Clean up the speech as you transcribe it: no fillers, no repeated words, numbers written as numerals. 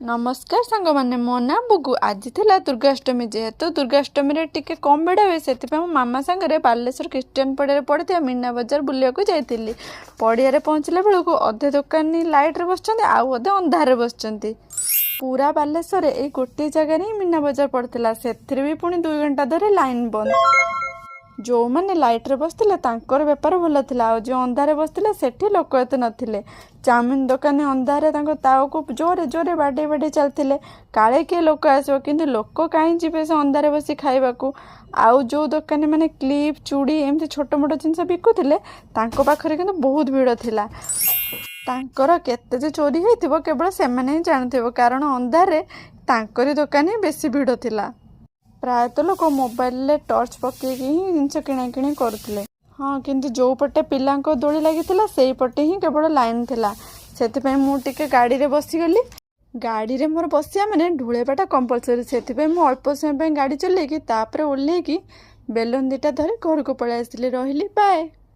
ନମସ୍କାର ସାଙ୍ଗମାନେ, ମୋ ନାଁ ବୁଗୁ। ଆଜି ଥିଲା ଦୁର୍ଗାଷ୍ଟମୀ। ଯେହେତୁ ଦୁର୍ଗାଷ୍ଟମୀରେ ଟିକେ କମ୍ ଭିଡ଼ ହୁଏ, ସେଥିପାଇଁ ମୋ ମାମା ସାଙ୍ଗରେ ବାଲେଶ୍ୱର ଖ୍ରୀଷ୍ଟିଆନ ପଡ଼ିଆରେ ପଡ଼ିଥିବା ମୀନା ବଜାର ବୁଲିବାକୁ ଯାଇଥିଲି। ପଡ଼ିଆରେ ପହଞ୍ଚିଲା ବେଳକୁ ଅଧେ ଦୋକାନୀ ଲାଇଟ୍ରେ ବସିଛନ୍ତି, ଆଉ ଅଧେ ଅନ୍ଧାରରେ ବସିଛନ୍ତି। ପୁରା ବାଲେଶ୍ୱରରେ ଏଇ ଗୋଟିଏ ଜାଗାରେ ହିଁ ମୀନା ବଜାର ପଡ଼ିଥିଲା। ସେଥିରେ ବି ପୁଣି 2 ଘଣ୍ଟା ଧରି ଲାଇନ୍ ବନ୍ଦ। ଯେଉଁମାନେ ଲାଇଟ୍ରେ ବସିଥିଲେ, ତାଙ୍କର ବେପାର ଭଲ ଥିଲା। ଆଉ ଯେଉଁ ଅନ୍ଧାରେ ବସିଥିଲେ, ସେଠି ଲୋକ ଏତେ ନଥିଲେ। ଚାଉମିନ ଦୋକାନୀ ଅନ୍ଧାରେ ତାଙ୍କ ତାୱାକୁ ଜୋରେ ଜୋରେ ବାଡ଼େଇ ବାଡ଼େଇ ଚାଲିଥିଲେ, କାଳେ କିଏ ଲୋକ ଆସିବ। କିନ୍ତୁ ଲୋକ କାହିଁ ଯିବେ ସେ ଅନ୍ଧାରେ ବସି ଖାଇବାକୁ? ଆଉ ଯେଉଁ ଦୋକାନୀ ମାନେ କ୍ଲିପ୍, ଚୁଡ଼ି, ଏମିତି ଛୋଟ ମୋଟ ଜିନିଷ ବିକୁଥିଲେ, ତାଙ୍କ ପାଖରେ କିନ୍ତୁ ବହୁତ ଭିଡ଼ ଥିଲା। ତାଙ୍କର କେତେ ଯେ ଚୋରି ହେଇଥିବ, କେବଳ ସେମାନେ ହିଁ ଜାଣୁଥିବ, କାରଣ ଅନ୍ଧାରରେ ତାଙ୍କରି ଦୋକାନ ହିଁ ବେଶୀ ଭିଡ଼ ଥିଲା। ପ୍ରାୟତଃ ଲୋକ ମୋବାଇଲରେ ଟର୍ଚ୍ଚ ପକେଇକି ହିଁ ଜିନିଷ କିଣାକିଣି କରୁଥିଲେ। ହଁ, କିନ୍ତୁ ଯେଉଁ ପଟେ ପିଲାଙ୍କ ଦୋଳି ଲାଗିଥିଲା, ସେଇପଟେ ହିଁ କେବଳ ଲାଇନ୍ ଥିଲା। ସେଥିପାଇଁ ମୁଁ ଟିକେ ଗାଡ଼ିରେ ବସିଗଲି। ଗାଡ଼ିରେ ମୋର ବସିବା ମାନେ ଢୁଳେଇବାଟା କମ୍ପଲସରି। ସେଥିପାଇଁ ମୁଁ ଅଳ୍ପ ସମୟ ପାଇଁ ଗାଡ଼ି ଚଲେଇକି, ତାପରେ ଓହ୍ଲେଇକି ବେଲୁନ ଦୁଇଟା ଧରି ଘରକୁ ପଳେଇ ଆସିଲି। ରହିଲି, ବାଏ।